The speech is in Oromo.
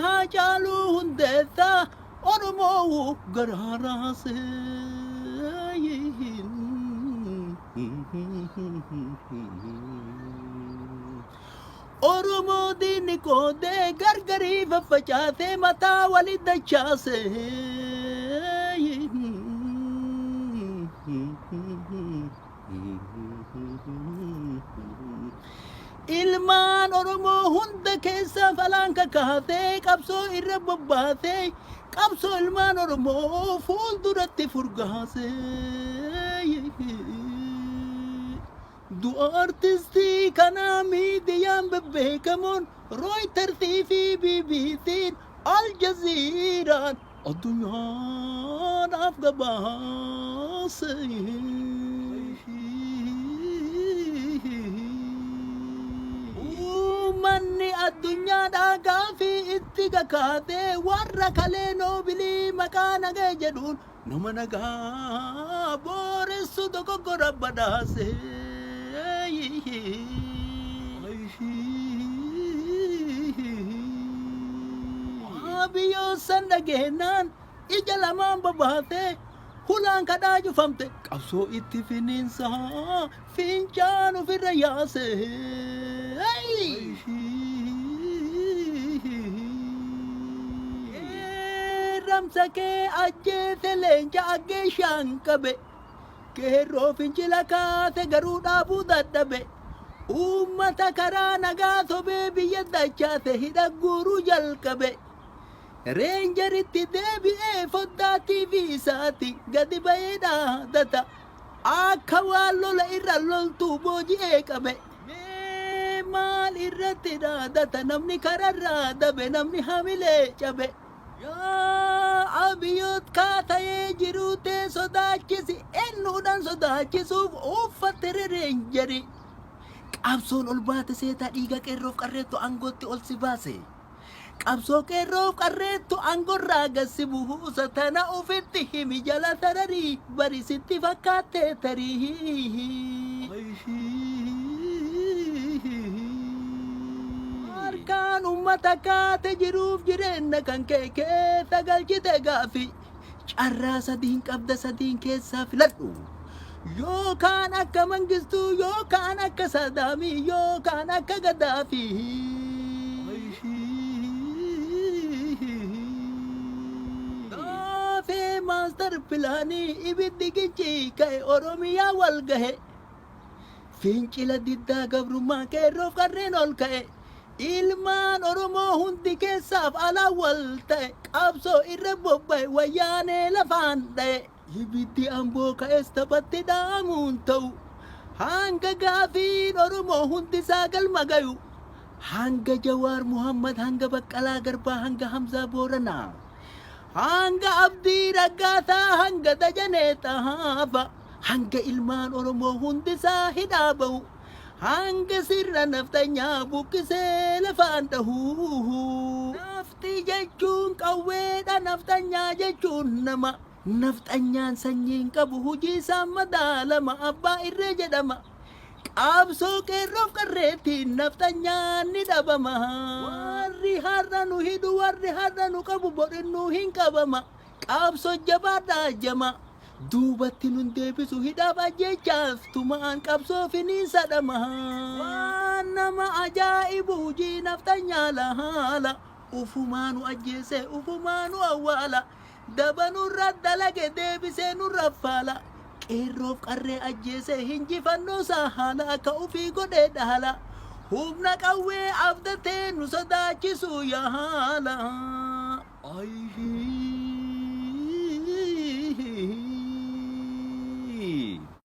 Haacaaluu Hundeessaa Oromoo garaa raase. Oromoo diinni qoodee gargarii faffacaasee mataa walitti dachaase. Ilmaan Oromoo hunda keessaa falaan kakaasee qabsoo irra bobbaasee qabsoo ilmaan Oromoo fuulduratti furgaasee. Du'a artistii kanaa miidiyaan bebbeekamoon Rooyitarsii fi BBC'n Al Jazeeraan addunyaadhaaf gabaase. Uummanni addunyaadhaa gaafii itti kakaatee warra kalee noobilii maqaa nagee jedhuun nama nagaa booressu dogoggora badhaase. Abiyyoo san dhageenyaan ija lamaan babaatee hulaan kadhaa cufamte qabsoo itti finiinsaa fincaan ofirra yaase. Qeerramsa kee ajjeese leenca aggeeshaan qabe. Qeerroo fincila kaase garuu dhaabuu dadhabe. Uummata karaa nagaa sobee biyya dachaase hidha guuruu jalqabe. Reenjeritti deebi'ee foddaa TV isaati gadi ba'ee dhaadata. Akka waan lola irra loltuu booji'ee qabe. Mee maal irratti dhaadata namni kararraa dabe namni hamilee cabe. Yaa Abiyoot kaatayee jiruu tee sodaachisi eenyuudhaan sodaachisuuf uffatte reenjeri. Qabsoon ol baate seetaa dhiiga qeerroof qarreettu aangootti ol si baase. Qabsoo qeerroof qarreettu aangorraa gassi buusa tana ofitti himi jala sararii bari sitti fakkaattee tarii. Harkaan uummata kaate jiruuf jireenya kan kee keessa galchite gaafi. Carraa sadiin qabda sadiin keessaa filadhu. Yookaan akka Mangistuu yookaan akka Sadaamii yookaan akka Gaddaafii. Gaafee maastar pilaanii ibiddi gincii ka'e Oromiyaa wal gahe. Fincila diddaa gabrummaa qeerroof qarreen ol ka'e. Ilmaan Oromoo hundi keessaaf alaa wal ta'e qabsoo irra bobba'e wayyaanee lafaan dha'e. Ibiddi amboo ka'es taphatti dhaamuun ta'u. Hanga gaafiin Oromoo hundi isaa galma gayu. Hanga Jawaar Muhammad, hanga Baqqalaa Garbaa, hanga Hamzaa Booranaa. Hanga Abdii Raggaasaa, hanga Dajanee Xahaafa. Hanga ilmaan Oromoo hundi isaa hidhaa ba'u. Hanga sirna naftanyaa buqqisee lafaan dhahu. Nafti jechuun qawweedha, naftanyaa jechuun nama. Nafxanyaan sanyiin qabu hojii isaan madaalama abbaa irree jedhama. Qabsoo qeerroof qarreettiin nafxanyaan ni dhabama. Warri har'a nu hidhu warri har'a nu qabu borinnuu hin qabama. Qabsoo jabaadhaa jama. Duubatti nun deebisu hidhaaf ajjeechaaf tumaan qabsoo finiinsa dhama. Waan nama ajaa'ibu hojii nafxanyaa laala. Ufumaa nu ajjeese ufumaa nu awwaala. Daba nurra dalage deebisee nurra faala. Qeerroof qarree ajjeese hinjifannoo isaa haala akka ofii godhee dhaala. Humna qawwee abdatee nu sodaachisu yaala.